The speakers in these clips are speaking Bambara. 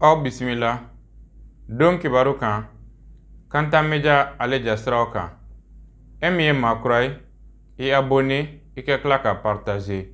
Aw bisimila don kibaru kan Kanta Media ale jasiraw kan. E min ye maa kura ye, i abonné, i ka tila ka partager.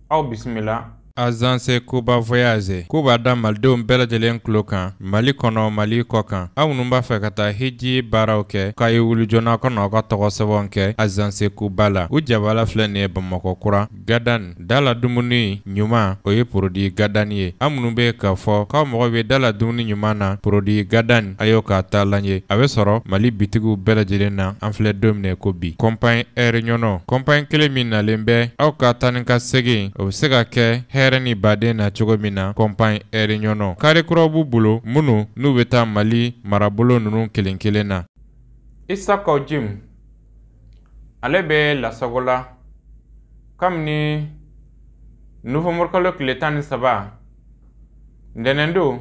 Aw bisimila. Agence Kuba Voyage k'u b'a da malidenw bɛɛ lajɛlen tulo kan Mali kɔnɔ, Mali kɔ kan. Aw minnu b'a fɛ ka taa hiji baaraw kɛ, k'a ye wuli joona ka n'aw ka tɔgɔ sɛbɛnw kɛ Agence Kuba la. U jabala filɛ nin ye Bamakɔ kura Gadan dala dumuni ɲuman, o ye produit Gadan ye. Aw minnu bɛ k'a fɔ k'aw mago bɛ dala dumuni ɲuman na, produit Gadan, a y'o k'a taalan ye. A bɛ sɔrɔ Mali bitigiw bɛɛ lajɛlen na an filɛ don min na ko bi. Compagnie Air Ɲɔnɔ, compagnie kelen min nalen bɛ aw ka taa ni ka segin, o bɛ se ka kɛ hɛrɛ ni baden na cogo min na. Compagnie Air Ɲɔnɔ, kari kuraw b'u bolo minnu n'u bɛ taa Mali marabolo ninnu kelen kelen na. Issa Kaou Djim ale bɛ lasago la kabini nofamuru kalo tile 13 ntɛnɛn don,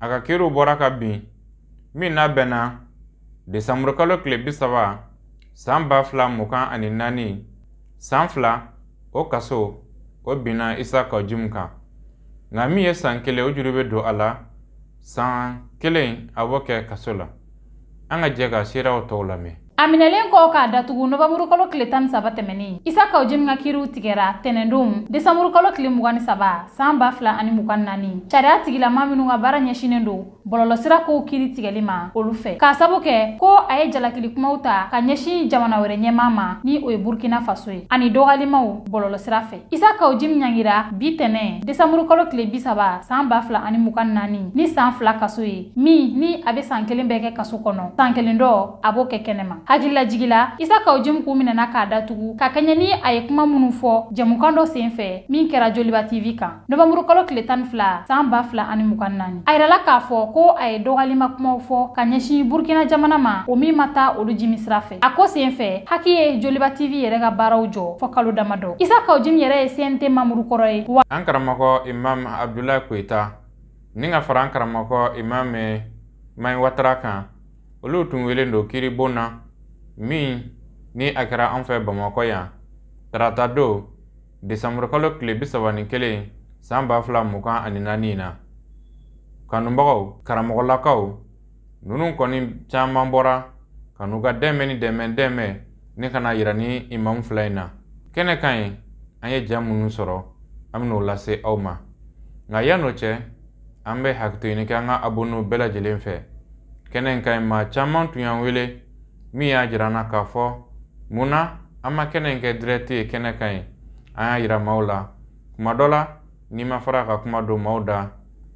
a ka kiiriw bɔra ka bin min n'a bɛnna desanburu kalo tile 30 san 2024, san 2 o kaso o binna Issa Kaou Djim kan. Nka min ye san 1 o juru bɛ don a la, san 1 a b'o kɛ kaso la. An ka jɛ ka seerew tɔw lamɛn. A minɛlen kɔ k'a datugu novanburu kalo tile 13 tɛmɛnen, Issa Kaou Djim ka kiiriw tigɛra tɛnɛndon desanburu kalo tile 23 san 2024. Sariya tigilama minnu ka baara ɲɛsinnen don bɔlɔlɔsira kow kiiri tigɛli ma olu fɛ, k'a sabu kɛ ko a ye jalakili kumaw ta ka ɲɛsin jamana wɛrɛ ɲɛmaa ma ni o ye Burkina Faso ye, ani dɔgɔyalimaw bɔlɔlɔsira fɛ. Issa Kaou Djim ɲangira bi tɛnɛn desanburu kalo tile 30 san 2024 ni san 2 kaso ye, min ni a bɛ san 1 bɛɛ kɛ kaso kɔnɔ, san 1 dɔ a b'o kɛ kɛnɛma. Hakililajigila, Issa Kaou Djim kun minɛna k'a datugu ka kɛɲɛ ni a ye kuma minnu fɔ jɛmukan dɔ sen fɛ min kɛra Joliba TV kan novanburu kalo tile 12 san 2024. A yirala k'a fɔ ko a ye dɔgɔyalima kumaw fɔ ka ɲɛsin Burkina jamana ma, o min ma taa olu jimi sira fɛ. A ko sen fɛ, Haki ye Joliba TV yɛrɛ ka baaraw jɔ fɔ kalo damadɔ. Issa Kaou Djim yɛrɛ ye CNT membre kɔrɔ ye. An karamɔgɔ Imam Abdoulaye Koyita ni ka fara an karamɔgɔ Imam Mahi Ouattara kan, olu tun welen don kiiribon na min ni a kɛra an fɛ Bamakɔ yan tarata don desanburu kalo tile 31 san 2024 na. Kanubagaw, karamɔgɔlakaw ninnu kɔni caman bɔra ka n'u ka dɛmɛ ni dɛmɛ ni ka na yira ni imamu fila in na. Kɛnɛ kan yen, an ye ja minnu sɔrɔ, an bɛn'o lase aw ma. Nka yan'o cɛ, an bɛ hakɛto ɲini kɛ an ka abonnéw bɛɛ lajɛlen fɛ. Kɛnɛ in ka ɲi, maa caman tun y'an wele min y'a jira an na k'a fɔ munna an ma kɛnɛ in kɛ direct ye kɛnɛ kan yen. An y'a yira maaw la kuma dɔ la, n'i ma fara ka kuma don maaw da,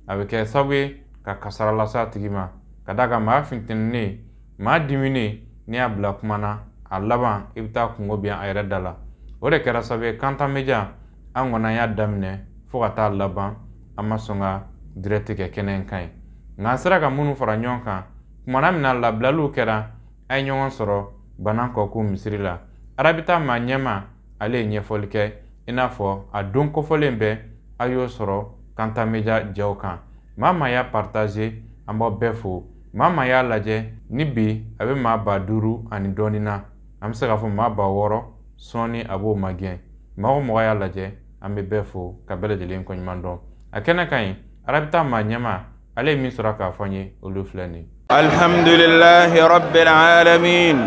a bɛ kɛ sababu ye ka kasara lase a tigi ma, ka d'a kan maa funtɛninen, maa diminen, n'i y'a bila kuma na, a laban i bɛ taa kungo bin a yɛrɛ da la. O de kɛra sababu ye Kanta Media an kɔni an y'a daminɛ fo ka taa laban, an ma sɔn ka direct kɛ kɛnɛ in kan yen. Nka an sera ka minnu fara ɲɔgɔn kan kumana min na labilaliw kɛra, an ye ɲɔgɔn sɔrɔ Banankɔku misiri la. Arabita maa ɲɛma ale ye ɲɛfɔli kɛ, i n'a fɔ a don kofɔlen bɛɛ a y'o sɔrɔ Kanta Media jaw kan. Maa maa y'a partager, an b'aw bɛɛ fo. Maa maa y'a lajɛ ni bi a bɛ maa 5000 ani dɔɔnin na, an bɛ se k'a fɔ maa 6000 sɔɔni a b'o magɛn. Maa o mɔgɔ y'a lajɛ, an bɛ bɛɛ fo ka bɛɛ lajɛlen kɔɲuman dɔn. A kɛnɛ kan yen, Arabita maa ɲɛma ale ye min sɔrɔ k'a fɔ n ye, olu filɛ nin ye. Alhamdulillahi rabbil alamin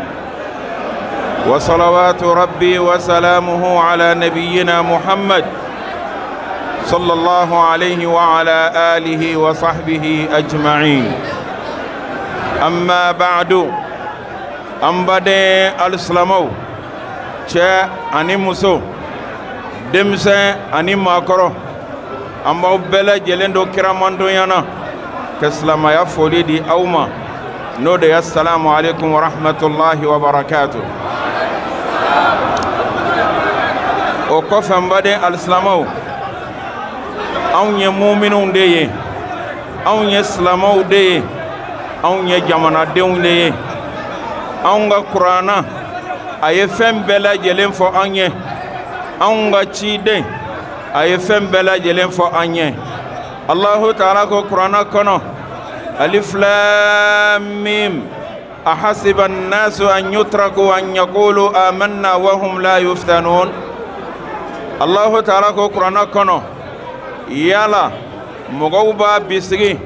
wa salawatu rabbi wa salamuhu ala nabiyyina Muhammad sallallahu alayhi wa ala alihi wa sahbihi ajma'in. Amma ba'du, an baden alisilamɛw, cɛ ani muso, denmisɛn ani maakɔrɔ, an b'aw bɛɛ lajɛlen don kiramandonya na ka silamɛya foli di aw ma, n'o de ye assalamu alaikum wa rahmatullahi wa barakatuh. O kɔfɛ, n baden alisilamɛw, anw ye muminw de ye, anw ye silamɛw de ye, anw ye jamanadenw de ye. Anw ka kuranna a ye fɛn bɛɛ lajɛlen fɔ an ye, anw ka ciden a ye fɛn bɛɛ lajɛlen fɔ an ye. Allahu taala ko kuranna kɔnɔ, alif lam mim ahasiba an-nasu an yutraku an yaqulu amanna wa hum la yuftanun. Allahu taala ko kuranna kɔnɔ, yala mɔgɔw b'a bisigi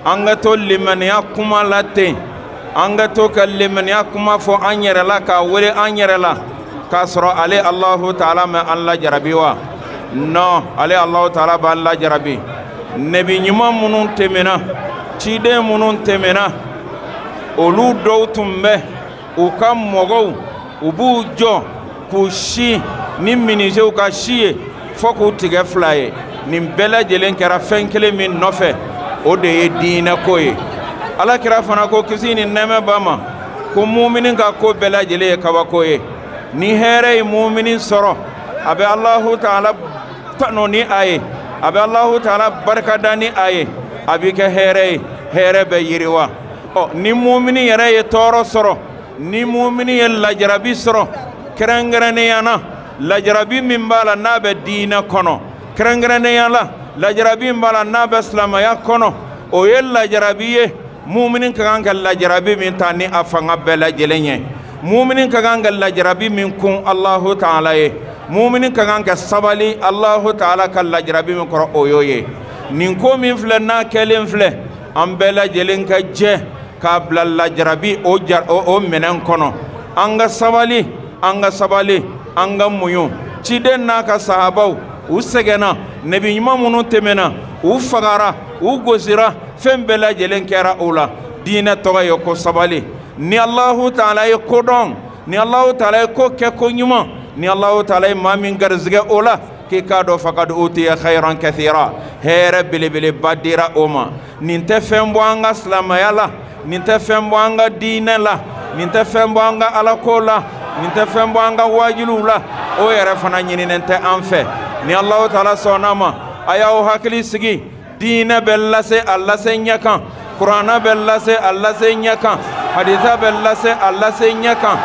An ka to limaniya kuma la ten, an ka to ka limaniya kuma fɔ an yɛrɛ la, k'a wele an yɛrɛ la, k'a sɔrɔ ale Alahu taala ma an lajarabi wa? Non, ale Alahu taala b'an lajarabi. Nabi ɲuman minnu tɛmɛna, ciden minnu tɛmɛna, olu dɔw tun bɛ u ka mɔgɔw u b'u jɔ k'u si ni minizew ka si ye fo k'u tigɛ fila ye. Nin bɛɛ lajɛlen kɛra fɛn kelen min nɔfɛ, o de ye diinɛ ko ye. Ala kira fana ko kisi ni nɛɛmɛ b'a ma ko mumini ka ko bɛɛ lajɛlen ye kabako ye. Ni hɛrɛ ye mumini sɔrɔ, a bɛ Alahu taala tanu ni a ye, a bɛ Alahu taala barikada ni a ye, a bɛ kɛ hɛrɛ ye, hɛrɛ bɛ yiriwa. Ɔ ni mumini yɛrɛ ye tɔɔrɔ sɔrɔ, ni mumini ye lajarabi sɔrɔ, kɛrɛnkɛrɛnnenya na lajarabi min b'a la n'a bɛ diinɛ kɔnɔ, kɛrɛnkɛrɛnnenya la lajarabi min b'a la n'a bɛ silamɛya kɔnɔ, o ye lajarabi ye mumini ka kan ka lajarabi min ta ni a fanga bɛɛ lajɛlen ye, mumini ka kan ka lajarabi min kun Alahu taala ye, mumini ka kan ka sabali Alahu taala ka lajarabi min kɔrɔ, o y'o ye. Nin ko min filɛ n'a kɛlen filɛ, an bɛɛ lajɛlen ka jɛ k'a bila lajarabi o minɛn kɔnɔ. An ka sabali, an ka sabali, an ka muɲu. Ciden n'a ka sahabaw u sɛgɛnna, nabi ɲuman minnu tɛmɛna u fagara, u gosira, fɛn bɛɛ lajɛlen kɛra o la. Diinɛ tɔgɔ ye ko sabali. Ni Alahu taala ye ko dɔn, ni Alahu taala ye ko kɛ ko ɲuman, ni Alahu taala ye maa min garisɛgɛ o la, k'i k'a dɔn fakad utiya khayran kathira, hɛrɛ belebeleba dira o ma. Nin tɛ fɛn bɔ an ka silamɛya la, nin tɛ fɛn bɔ an ka diinɛ la, nin tɛ fɛn bɔ an ka alako la, nin tɛ fɛn bɔ an ka wajuliw la, o yɛrɛ fana ɲininen tɛ an fɛ. Ni Alahu taala sɔnna ma, a y'aw hakili sigi, diinɛ bɛ lase a lase ɲɛ kan, kuranɛ bɛ lase a lase ɲɛ kan, hadisa bɛ lase a lase ɲɛ kan,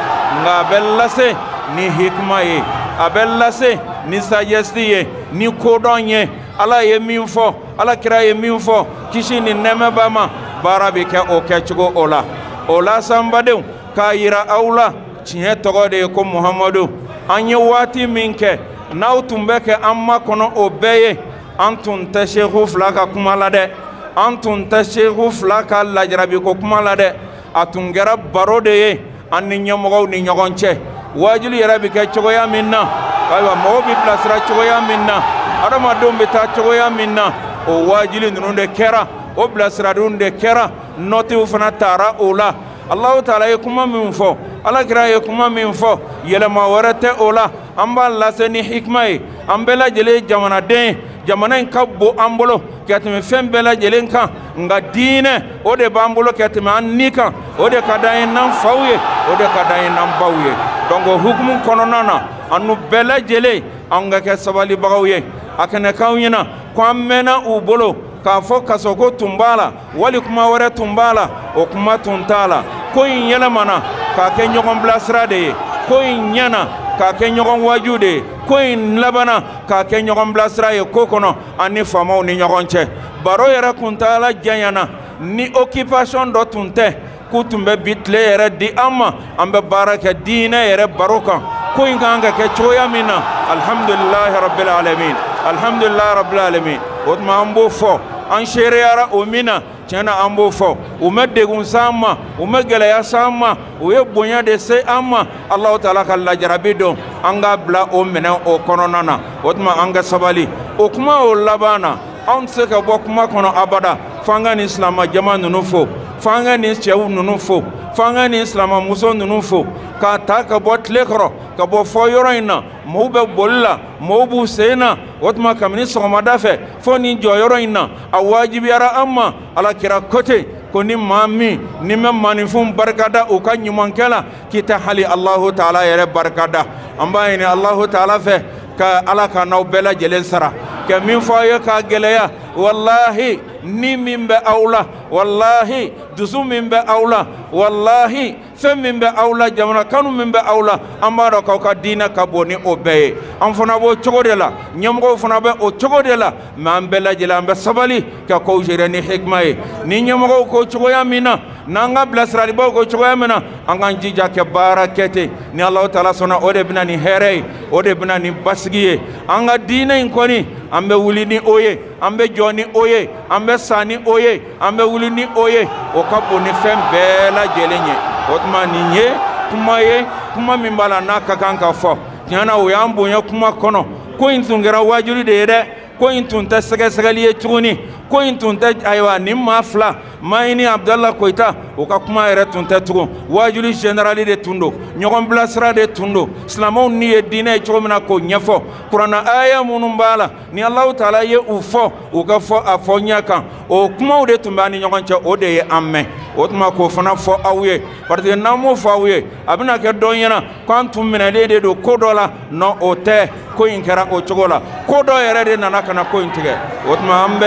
nka a bɛ lase ni hikima ye, a bɛ lase ni sagesse ye, ni kodɔn ye. Ala ye min fɔ, Ala kira ye min fɔ, kisi ni nɛɛmɛ b'a ma, baara bɛ kɛ o kɛcogo o la. O la sa n badenw, k'a yira aw la tiɲɛ tɔgɔ de ye ko Muhamadu. An ye waati min kɛ n'aw tun bɛ kɛ an makɔnɔ o bɛɛ ye, an tun tɛ seku fila ka kuma la dɛ, an tun tɛ seku fila ka lajarabiko kuma la dɛ, a tun kɛra baro de ye an ni ɲɛmɔgɔw ni ɲɔgɔn cɛ. Waajuli yɛrɛ bɛ kɛ cogoya min na, ayiwa mɔgɔw bɛ bilasira cogoya min na, adamadenw bɛ taa cogoya min na, o waajuli ninnu de kɛra, o bilasiradenw de kɛra, nɔtiw fana taara o la. Alahu taala ye kuma min fɔ, Ala kira ye kuma min fɔ, yɛlɛma wɛrɛ tɛ o la. An b'a lase ni hikima ye. An bɛɛ lajɛlen ye jamanaden ye, jamana in ka bon an bolo ka tɛmɛ fɛn bɛɛ lajɛlen kan, nka diinɛ o de b'an bolo ka tɛmɛ an ni kan, o de ka d'an ye n'an faw ye, o de ka d'an ye n'an baw ye. Donc o hukumu kɔnɔna na, an n'u bɛɛ lajɛlen an ka kɛ sabalibagaw ye. A kana k'aw ɲɛna ko an mɛnna u bolo k'a fɔ kasoko tun b'a la, wali kuma wɛrɛ tun b'a la, o kuma tun t'a la. Ko in yɛlɛmana k'a kɛ ɲɔgɔn bilasira de ye, ko in ɲɛna k'a kɛ ɲɔgɔn waju de ye, ko in labanna k'a kɛ ɲɔgɔn bilasira ye ko kɔnɔ an ni faamaw ni ɲɔgɔn cɛ. Baro yɛrɛ kuntaala janyana, ni occupation dɔ tun tɛ k'u tun bɛ bi tile yɛrɛ di an ma, an bɛ baara kɛ diinɛ yɛrɛ baro kan, ko in kan ka kɛ cogoya min na. Alhamdulilahi rabbil alamin, alhamdulilahi rabbil alamin. O tuma an b'o fɔ, an seereyara o min na, tiɲɛ na an b'o fɔ. U ma degun s'an ma, u ma gɛlɛya s'an ma, u ye bonya de se an ma. Alahu taala ka lajarabi don, an k'a bila o minɛn o kɔnɔna na. O tuma an ka sabali. O kuma o laban na, anw tɛ se ka bɔ kuma kɔnɔ abada f'an ka nin silamɛ jama ninnu fo, f'an ka nin cɛw ninnu fo, f'an ka nin silamɛmuso ninnu fo, k'a ta ka bɔ tile kɔrɔ, ka bɔ fɔ yɔrɔ in na, mɔgɔw bɛ boli la, mɔgɔw b'u sen na. O tuma kabini sɔgɔmada fɛ fo nin jɔyɔrɔ in na, a wajibiyara an ma. Ala kira ko ten ko ni maa min ni bɛ maaninfinw barikada u ka ɲumankɛ la, k'i tɛ hali Alahu taala yɛrɛ barikada. An b'a ɲini Alahu taala fɛ ka Ala ka n'aw bɛɛ lajɛlen sara, ka min fɔ aw ye k'a gɛlɛya, walahi ni min bɛ aw la, walahi dusu min bɛ aw la, walahi fɛn min bɛ aw la, jamana kanu min bɛ aw la, an b'a dɔn k'aw ka diinɛ ka bon ni o bɛɛ ye. An fana b'o cogo de la, ɲɛmɔgɔw fana bɛ o cogo de la, mɛ an bɛɛ lajɛlen an bɛ sabali ka kow gérer ni hikima ye. Ni ɲɛmɔgɔw ko cogoya min na, n'an ka bilasiralibaw ko cogoya min na, an k'an jija kɛ baara kɛ ten. Ni Alahu taala sɔnna, o de bɛna ni hɛrɛ ye, o de bɛna ni basigi ye. An ka diinɛ in kɔni, An bɛ wuli ni o ye, an bɛ jɔ ni o ye, an bɛ sa ni o ye, an bɛ wuli ni o ye. O ka bon ni fɛn bɛɛ lajɛlen ye. O tuma nin ye kuma ye, kuma min b'a la n'a ka kan ka fɔ. Tiɲɛ na, o y'an bonya kuma kɔnɔ. Ko in tun kɛra wajuli de ye dɛ. Ko in tun tɛ sɛgɛsɛgɛli ye tuguni. Ko in tun tɛ, ayiwa, nin maa fila, Mayini Abudala Koyita, o ka kuma yɛrɛ tun tɛ tugun. Wajuli général de tun don, ɲɔgɔn bilasira de tun don. Silamɛw ni ye diinɛ ye cogo min na k'o ɲɛfɔ. Kuranna aya minnu b'a la ni Alahu taala ye u fɔ, u ka fɔ a fɔ ɲɛ kan, o kumaw de tun b'an ni ɲɔgɔn cɛ, o de ye an mɛn. O tuma k'o fana fɔ aw ye, parce que n'an m'o fɔ aw ye, a bɛna kɛ dɔ ɲɛna k'an tun minɛlen de don ko dɔ la. Non, o tɛ. Ko in kɛra o cogo la, ko dɔ yɛrɛ de nana ka na ko in tigɛ. O tuma an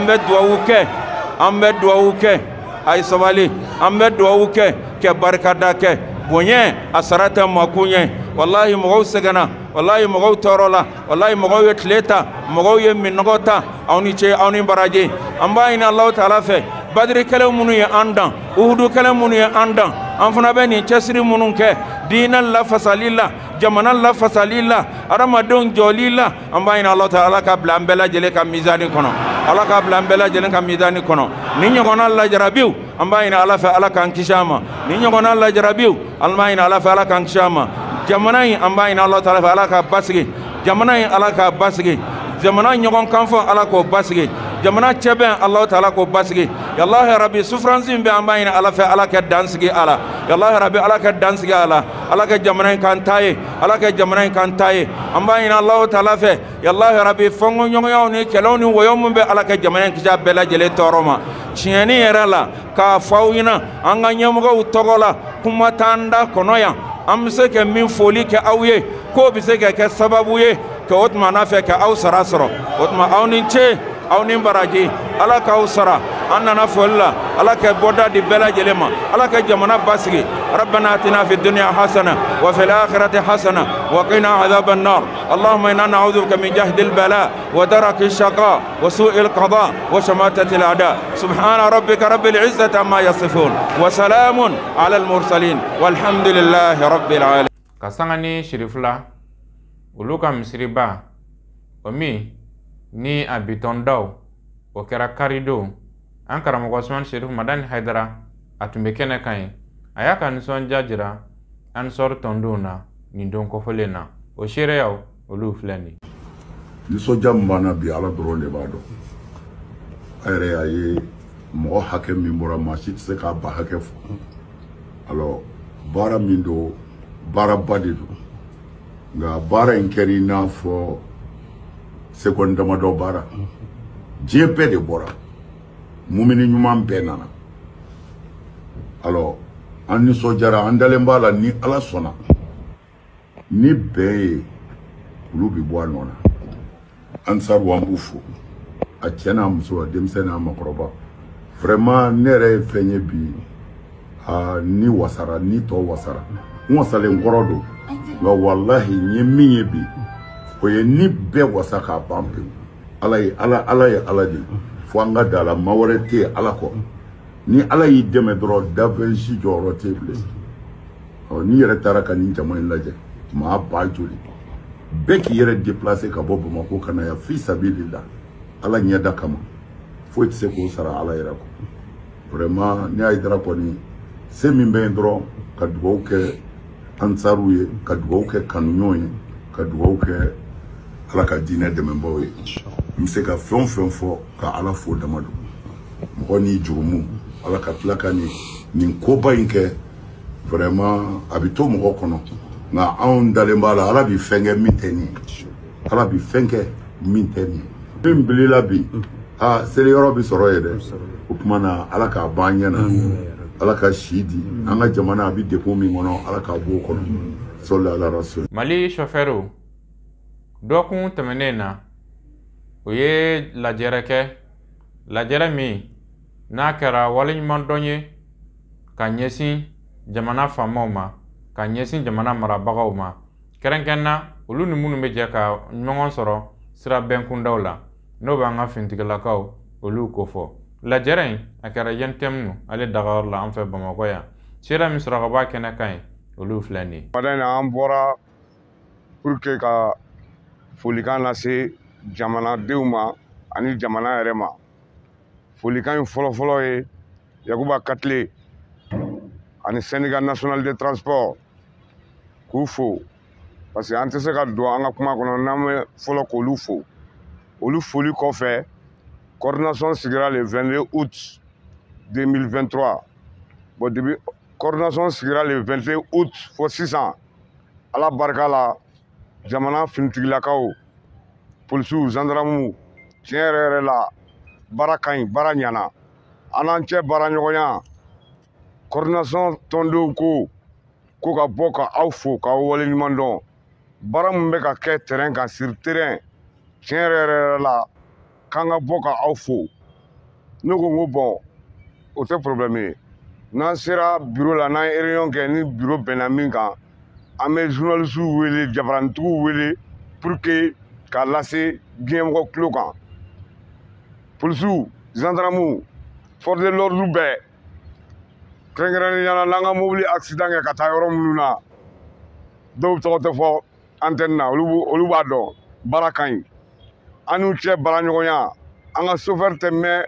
bɛ duwawu kɛ, an bɛ duwawu kɛ. A ye sabali, an bɛ duwawu kɛ kɛ barikada kɛ. Bonya a sara tɛ makun ye. Walahi, mɔgɔw sɛgɛnna, walahi, mɔgɔw tɔɔrɔ la, walahi, mɔgɔw ye tile ta, mɔgɔw ye minɔgɔ ta. Aw ni ce, aw ni baraji. An b'a ɲini Alahu taala fɛ, Badiri kɛlɛ minnu ye an dan, Uhudu kɛlɛ minnu ye an dan, an fana bɛ nin cɛsiri minnu kɛ diinɛ lafasali la, jamana lafasali la, adamadenw jɔli la, an b'a ɲini Alahu taala, Ala ka bila an bɛɛ lajɛlen ka mizani kɔnɔ, Ala ka bila an bɛɛ lajɛlen ka mizani kɔnɔ. Ni ɲɔgɔnna lajarabiw, an b'a ɲini Ala fɛ, Ala k'an kisi a ma. Ni ɲɔgɔnna lajarabiw, an b'a ɲini Ala fɛ, Ala k'an kisi a ma. Jamana in, an b'a ɲini Ala taala fɛ, Ala k'a basigi. Jamana in, Ala k'a basigi. Jamana ɲɔgɔn kan fɔ, Ala k'o basigi. Jamana cɛbɛn, Alahu taala k'o basigi. Yalahi rabi, souffrance in bɛ, an b'a ɲini Ala fɛ, Ala kɛ dan sigi a la. Yalahi rabi, Ala kɛ dan sigi a la. Ala kɛ jamana in k'an ta ye, Ala kɛ jamana in k'an ta ye. An b'a ɲini Alahu taala fɛ, yalahi rabi, fɔnkɔɲɔgɔnyaw ni kɛlɛw ni wɔyɔ min bɛ, Ala kɛ jamana in kisi a bɛɛ lajɛlen tɔɔrɔ ma. Tiɲɛni yɛrɛ la, k'a fɔ aw ɲɛna an ka ɲɛmɔgɔw tɔgɔ la, kuma t'an da kɔnɔ yan. An bɛ se ka min foli kɛ aw ye, k'o bɛ se ka kɛ sababu ye ka o tuma n'a fɛ ka aw sara sɔrɔ. O tuma, aw ni ce, aw ni baraji, Ala k'aw sara. An nana foli la. Ala ka bɔda di bɛɛ lajɛlen ma, Ala ka jamana basigi. ربنا اتنا في الدنيا حسنه وفي الاخره حسنه وقنا عذاب النار. اللهم انا نعوذ بك من جهد البلاء ودرك الشقاء وسوء القضاء وشماتة الاعداء. سبحان ربك رب العزه عما يصفون وسلام على المرسلين والحمد لله رب العالمين. Ka sanga ni Sirifila olu ka misiriba, o min ni a bitɔndaw o kɛra karidon, an karamɔgɔ Usumani Serifu Madani Hayidara, a tun bɛ kɛnɛ kan ye. A y'a ka nisɔndiya jira Ansɔri tɔndenw na nin don kɔfɔlen na. O seereyaw, olu filɛ nin. Nisɔndiya min b'an na bi, Ala dɔrɔn de b'a dɔn. A yɛrɛ y'a ye, mɔgɔ hakɛ min bɔra, maa si tɛ se k'a ba hakɛ fɔ. Alors, baara min don, baaraba de don, nka baara in kɛra i n'a fɔ seconde damadɔ baara. Diɲɛ bɛɛ de bɔra, mumini ɲuman bɛɛ nana. Alors, an nisɔndiyara, an dalen b'a la, ni Ala sɔnna, ni bɛn ye, olu bɛ bɔ a nɔ na. Ansaru, an b'u fo, a cɛ n'a muso, a denmisɛn n'a makɔrɔba. Vraiment, ne yɛrɛ ye fɛn ye bi, aa, ni wasara, ni tɔ wasara, n wasalen kɔrɔ don, nka walahi, n ye min ye bi, o ye ni bɛɛ wasa k'a ban pewu. Ala ye Ala, Ala ye Ala de ye, fo an ka da la, maa wɛrɛ tɛ yen Ala kɔ. Ni Ala y'i dɛmɛ dɔrɔn, dafɛn si jɔyɔrɔ tɛ yen bilen. Ɔ, n'i yɛrɛ taara ka nin jama in lajɛ, maa ba joli bɛɛ k'i yɛrɛ déplacer ka bɔ Bamakɔ ka na yan fi sabilillah, Ala ɲɛda kama, foyi tɛ se k'o sara Ala yɛrɛ kɔ. Vraiment, ne Hayidara kɔni, se min bɛ yen dɔrɔn, ka dugawu kɛ Ansaruw ye, ka dugawu kɛ kanuɲɔgɔn ye, ka dugawu kɛ Ala ka diinɛ dɛmɛbaaw ye. N bɛ se ka fɛn o fɛn fɔ ka Ala fo dama don, mɔgɔ n'i jurumu, Ala ka tila ka nin koba in kɛ. Vraiment, a bɛ to mɔgɔ kɔnɔ, nka anw dalen b'a la, Ala bɛ fɛn kɛ min tɛ nin ye, Ala bɛ fɛn kɛ min tɛ nin ye. Min bilila bi, aa, seli yɔrɔ bɛ sɔrɔ yen dɛ. O tuma na, Ala k'a ban ɲɛ na, Ala ka si di an ka jamana. A bɛ degun min kɔnɔ, Ala k'a bɔ o kɔnɔ. Sɔli ala rasul. Mali sɔfɛriw, dɔgɔkun tɛmɛnen na, o ye lajɛrɛ kɛ, lajɛrɛ min n'a kɛra waleɲumandɔn ye ka ɲɛsin jamana faamaw ma, ka ɲɛsin jamana marabagaw ma, kɛrɛnkɛrɛnna olu ni minnu bɛ jɛ ka ɲɔgɔn sɔrɔ sira bɛnkundaw la, n'o b'an ka finitigilakaw olu kofɔ. Lajɛrɛ in, a kɛra UNTM ale dagayɔrɔ la an fɛ Bamakɔ yan. Seere min sɔrɔ ka bɔ a kɛnɛ kan ye, olu filɛ nin ye. Wada in na, an bɔra pour que ka folikan lase jamanadenw ma ani jamana yɛrɛ ma. Folikan in fɔlɔfɔlɔ ye Yakuba Katile ani syndicat national de transport k'u fo, parce que an tɛ se ka don an ka kuma kɔnɔ n'an bɛ fɔlɔ k'olu fo. Olu foli kɔfɛ, coordination sigira le 22 août 2023. Bon, depuis coordination sigira le 21 août fo sisan, Ala barika la, jamana finitigilakaw, polisiw, gendarmew, tiɲɛ yɛrɛ yɛrɛ la, baara ka ɲi, baara ɲana. An n'an cɛ baara ɲɔgɔnya, coordination tɔndenw ko ka bɔ ka aw fo k'aw waleɲuman dɔn. Baara min bɛ ka kɛ terrain kan, sur terrain, tiɲɛ yɛrɛ yɛrɛ la, k'an ka bɔ ka aw fo. Ne ko n ko bon, o tɛ problème ye. N'an sera bureau la, n'an ye réunion kɛ, ni bureau bɛnna min kan, an bɛ journalistes wele, jabarantigiw wele pour que k'a lase diɲɛmɔgɔ tulo kan. Polisiw, gendarmew, force de l'ordre bɛɛ, kɛrɛnkɛrɛnnenya la, n'an ka mobili accident kɛ ka taa yɔrɔ minnu na, dɔw tɔgɔ tɛ fɔ antenne na, olu b'a dɔn baara ka ɲi. An n'u cɛ baara ɲɔgɔnya, an ka chauffeur tɛ mɛn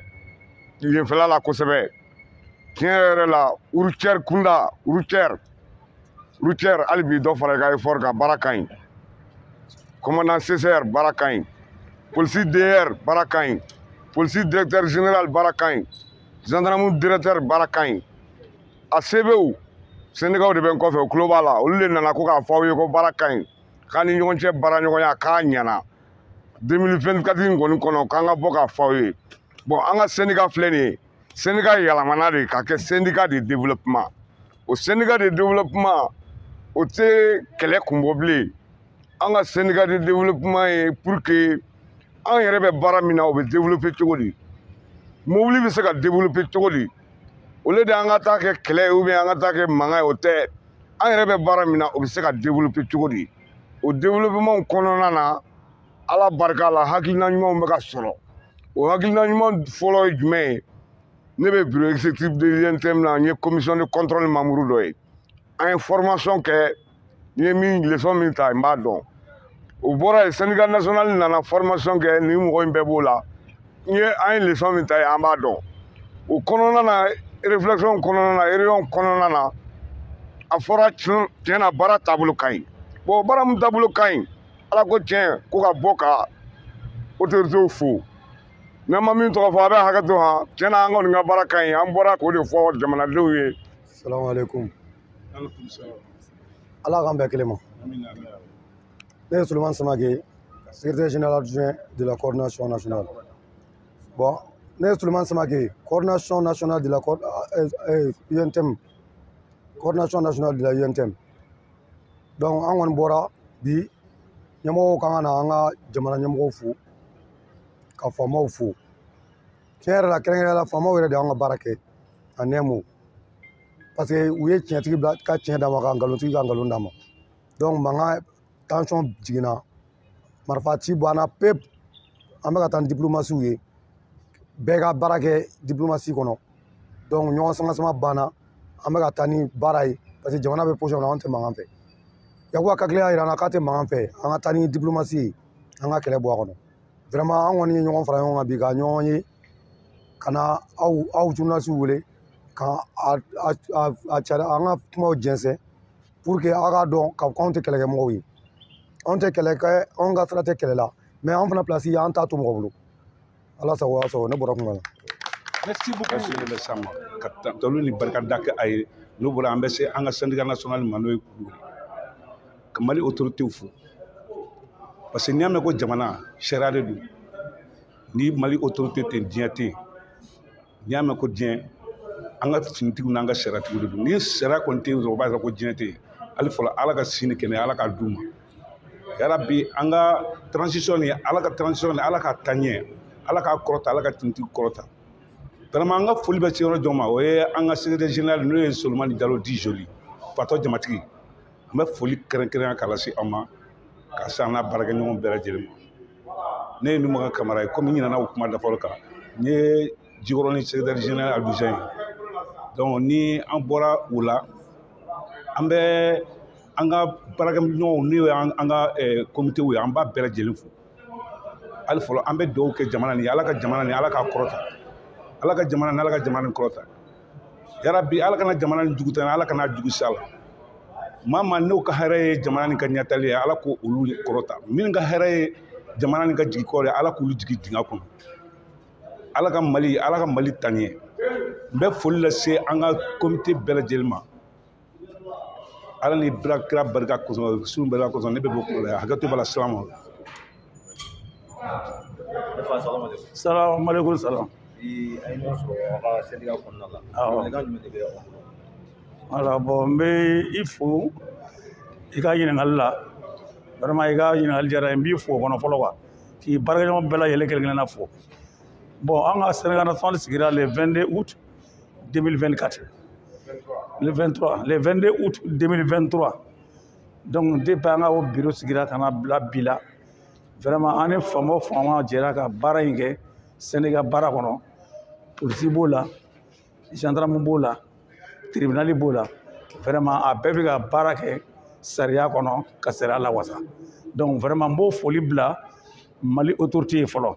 yenfɛla la kosɛbɛ. Tiɲɛ yɛrɛ la, routière kunda, routière hali bi dɔ fara i ka effort kan, baara ka ɲi. Commandant CCR baara ka ɲi, polisi DR baara ka ɲi, polisi directeur général baara ka ɲi, gendarme directeur baara ka ɲi. A CBw syndicat de bɛ n kɔfɛ, u tulo b'a la, olu de nana ko k'a fɔ aw ye ko baara ka ɲi, k'an ni ɲɔgɔn cɛ baara ɲɔgɔnya k'a ɲɛna 2024 in kɔni kɔnɔ, k'an ka bɔ k'a fɔ aw ye. Bon, an ka syndicat filɛ nin ye, syndicat yɛlɛmana de ka kɛ syndicat de développement. O syndicat de développement, o tɛ kɛlɛ kun bɔ bilen. An ka syndicat de développement ye pour que an yɛrɛ bɛ baara min na, o bɛ développer cogo di, mobili bɛ se ka développer cogo di, au lieu de an ka taa kɛ kɛlɛ ye ou bien an ka taa kɛ mankan ye, o tɛ. An yɛrɛ bɛ baara min na, o bɛ se ka développer cogo di. O développement kɔnɔna na, Ala barika la, hakilina ɲumanw bɛ ka sɔrɔ. O hakilina ɲuman fɔlɔ ye jumɛn ye? Ne bɛ bureau exécutif de l'UNTM na, n ye commission de contrôle membre dɔ ye. An ye formation kɛ, n ye min leçon min ta, n b'a dɔn. O bɔra yen, syndicat national nana formation kɛ, nin mɔgɔ in bɛɛ b'o la. N ye an ye leçon min ta yen, an b'a dɔn. O kɔnɔna na, réflexion kɔnɔna na, réunion kɔnɔna na, a fɔra tiɲɛ na, baara taabolo ka ɲi. Bon, baara min taabolo ka ɲi, Ala ko tiɲɛ, ko ka bɔ ka autorités fo. N'an ma min tɔgɔ fɔ, a bɛ hakɛ to han. Tiɲɛ na, an kɔni ka baara ka ɲi, an bɔra k'o de fɔ jamanadenw ye. Salamu aleykum. Ala k'an bɛn kelen ma. Ne ye Sulemani Samake, secrétaire général adjoint de la coordination nationale. Bon, ne ye Sulemani Samake, coordination nationale de la UNTM, coordination nationale de la UNTM. Donc an kɔni bɔra bi, ɲɛmɔgɔw kan ka na an ka jamana ɲɛmɔgɔw fo, ka faamaw fo. Tiɲɛ yɛrɛ la, kɛrɛnkɛrɛnnenya la, faamaw yɛrɛ de y'an ka baara kɛ a nɛmo, parce que u ye tiɲɛtigi bila ka tiɲɛ d'a ma, ka nkalontigi ka nkalon d'a ma. Donc mankan tension jiginna, marifa ci banna pewu. An bɛ ka taa ni diplomasiw ye, bɛɛ ka baara kɛ diplomasi kɔnɔ. Donc ɲɔgɔn sama sama banna, an bɛ ka taa ni baara ye, parce que jamana bɛ position na, anw tɛ mankan fɛ. Yakuba Katile y'a yira an na k'a tɛ mankan fɛ, an ka taa ni diplomasi ye, an ka kɛlɛ bɔ a kɔnɔ. Vraiment, an kɔni ye ɲɔgɔn fara ɲɔgɔn kan bi ka ɲɔgɔn ye, ka na aw journalisiw wele ka a cari, an ka kumaw jɛnsɛn pour que aw k'a dɔn k'a fɔ k'anw tɛ kɛlɛkɛmɔgɔw ye. Anw tɛ kɛlɛ kɛ, anw ka sira tɛ kɛlɛ la, mais anw fana place an t'a to mɔgɔ bolo. Ala sago, ala sago. Ne bɔra kuma la. Merci beaucoup. Ne bɛ s'an ma ka tanu ni barikada kɛ a ye. N'o bɔra, an bɛ se an ka syndicat national ma, n'o ye Kulubali, ka Mali autorités fo, parce que n'i y'a mɛn ko jamana, sariya de don. Ni Mali autorité tɛ yen, diɲɛ tɛ yen. N'i y'a mɛn ko diɲɛ, an ka finitigiw n'an ka sariyatigiw de don. Ni sariya kɔni tɛ yen dɔrɔn, o b'a yira ko diɲɛ tɛ yen. Hali fɔlɔ, Ala ka si ni kɛnɛya, Ala k'a d'u ma. Yarabi, an ka transition ni Ala ka transition ni Ala k'a taa ɲɛ, Ala k'a kɔrɔta, Ala ka finitigiw kɔrɔta. Vraiment, an ka foli bɛ se yɔrɔ jɔn ma? O ye an ka secrétaire général, n'o ye Solomani Jalo dit Joli, fatɔ jamatigi. An bɛ foli kɛrɛnkɛrɛnya k'a lase aw ma, k'a se an n'a baarakɛɲɔgɔn bɛɛ lajɛlen ma. Ne ye Numaga Kamara ye, komi n ɲinɛna o kuma dafa kan, n ye Jikɔrɔni secrétaire général adjoint ye. Donc ni an bɔra o la, an bɛ an ka baarakɛɲɔgɔnw, n'o ye an ka comitéw ye, an b'a bɛɛ lajɛlen fo. Hali fɔlɔ an bɛ dugawu kɛ jamana nin ye, Ala ka jamana nin, Ala k'a kɔrɔta, Ala ka jamana nin, Ala ka jamana nin kɔrɔta. Yarabi, Ala kana jamana nin jugu ta, Ala kana jugu s'a la. Maa maa n'o ka hɛrɛ ye jamana nin ka ɲɛtali ye, Ala k'o olu kɔrɔta. Minnu ka hɛrɛ ye jamana nin ka jigi kɔrɔ ye, Ala k'olu jigi dingɛ kɔnɔ. Ala ka Mali, Ala ka Mali ta ɲɛ. N bɛ foli lase an ka comité bɛɛ lajɛlen ma. Ala ni kira barika kosɔn, sun barika kosɔn, ne bɛ bɔ ko la, hakɛto b'a la, salamu. Salamu aleykum salam. Bi an ye ɲɔgɔn sɔrɔ aw ka syndicat kɔnɔna la. Welewelekan jumɛn de bɛ aw bolo? Voilà, bon, n bɛ i fo i ka ɲininkali la. Vraiment, i ka ɲininkali diyara n ye, n b'i fo o kɔnɔ fɔlɔ quoi. K'i baarakɛɲɔgɔn bɛɛ lajɛlen kelen kelenna fo. Bon, an ka syndicat national sigira le 22 août 2024. Le 23, le 22 août 2023. Donc depuis an ka o bureau sigira ka na bila bi la, vraiment an ni faama o faama jɛra ka baara in kɛ syndicat baara kɔnɔ. Polisi b'o la, gendarme b'o la, tribunal b'o la. Vraiment a bɛɛ bɛ ka baara kɛ sariya kɔnɔ ka sariya lawasa. Donc vraiment n b'o foli bila Mali autorité ye fɔlɔ.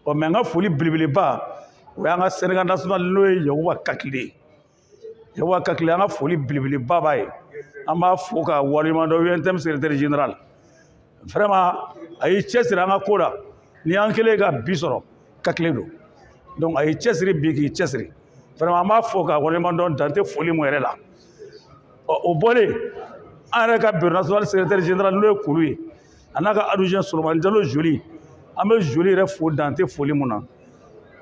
Ɔ mais n ka foli belebeleba, o y'an ka syndicat national n'o ye Yakuba Kakile ye. Yakuba Kakile, an ka foli belebeleba b'a ye. An b'a fo ka waleɲuman dɔn UNTM secrétaire général. Vraiment a y'i cɛsiri an ka ko la. Ni an kɛlen ka bi sɔrɔ, Kakile don. Donc a y'i cɛsiri bi k'i cɛsiri. Vraiment an b'a fo ka waleɲuman dɔn, dan tɛ foli mun yɛrɛ la. Ɔ o bɔlen, an yɛrɛ ka bureau national secrétaire général n'o ye Kulu ye, a n'a ka adjoint Solomani Jalo Joli, an bɛ Joli yɛrɛ fo, dan tɛ foli mun na.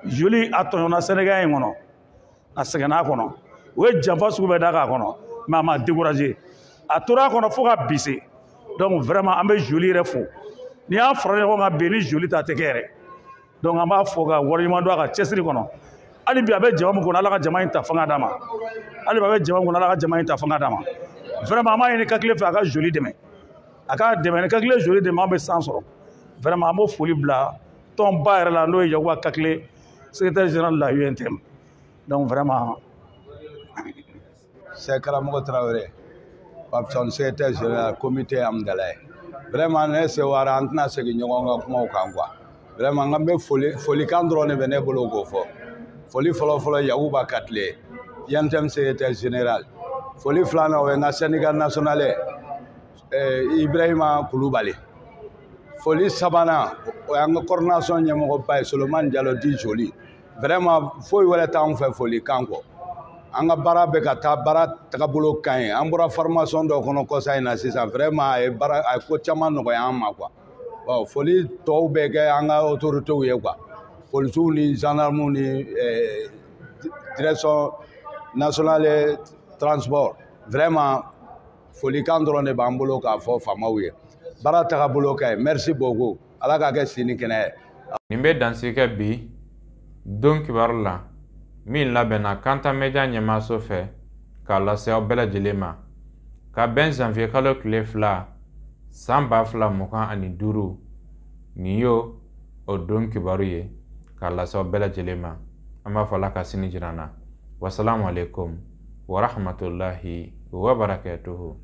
Joli a tɔɲɔna Sénégal in kɔnɔ, a sɛgɛnna a kɔnɔ, u ye janfa sugu bɛɛ da k'a kɔnɔ, mais a ma découragé, a tora a kɔnɔ fo ka bi se. Donc vraiment an bɛ Joli yɛrɛ fo. N'i y'an fara ɲɔgɔn kan bi, ni Joli ta tɛ kɛ yɛrɛ. Donc an b'a fo ka waleɲuman dɔn a ka cɛsiri kɔnɔ. Hali bi a bɛ jama min kɔnɔ, Ala ka jama in ta fanga d'a ma. Hali bi a bɛ jama min kɔnɔ, Ala ka jama in ta fanga d'a ma. Vraiment an b'a ɲini Kakile fɛ a ka Joli dɛmɛ. A k'a dɛmɛ, ni Kakile Joli dɛmɛ, an bɛ san sɔrɔ. Vraiment an b'o foli bila tɔnba yɛrɛ la, n'o ye Yakuba Kakile, secrétaire général de la UNTM. Donc vraiment. C'est Karamɔgɔ Traoré, Papson, secrétaire général comité Amdalaye. Vraiment ne sewara, an tɛna segin ɲɔgɔn ka kumaw kan quoi. Vraiment n bɛ foli, folikan dɔrɔn de bɛ ne bolo k'o fɔ. Foli fɔlɔ fɔlɔ, Yakuba Katile, UNTM secrétaire général. Foli filanan, o ye n ka syndicat national ye, Ibrahima Kulubali. Foli sabanan, o y'an ka coordination ɲɛmɔgɔba ye, Solomani Jalo di Joli. Vraiment foyi wɛrɛ t'anw fɛ folikan kɔ. An ka baara bɛ ka taa, baara tagabolo ka ɲi. An bɔra formation dɔ kɔnɔ kɔsa in na sisan, vraiment a ye baara, a ye ko caman nɔgɔya an ma quoi. Bon, foli tɔw bɛ kɛ an ka autorités ye quoi. Polisiw ni gendarmes ni direction nationale transport. Vraiment folikan dɔrɔn de b'an bolo k'a fɔ faamaw ye. Baara tagabolo ka ɲi. Merci beaucoup. Ala k'a kɛ sini kɛnɛ ye. Nin bɛ dansigi kɛ bi don kibaru la min labɛnna Kanta Media ɲɛmaaso fɛ k'a lase aw bɛɛ lajɛlen ma ka bɛn janvier kalo tile 2 san 2025. Nin y'o o don kibaru ye k'a lase aw bɛɛ lajɛlen ma. An b'a fɔ Ala ka sini jira an na. Wasalamu alaikum warahmatullahi wabarakatuhu.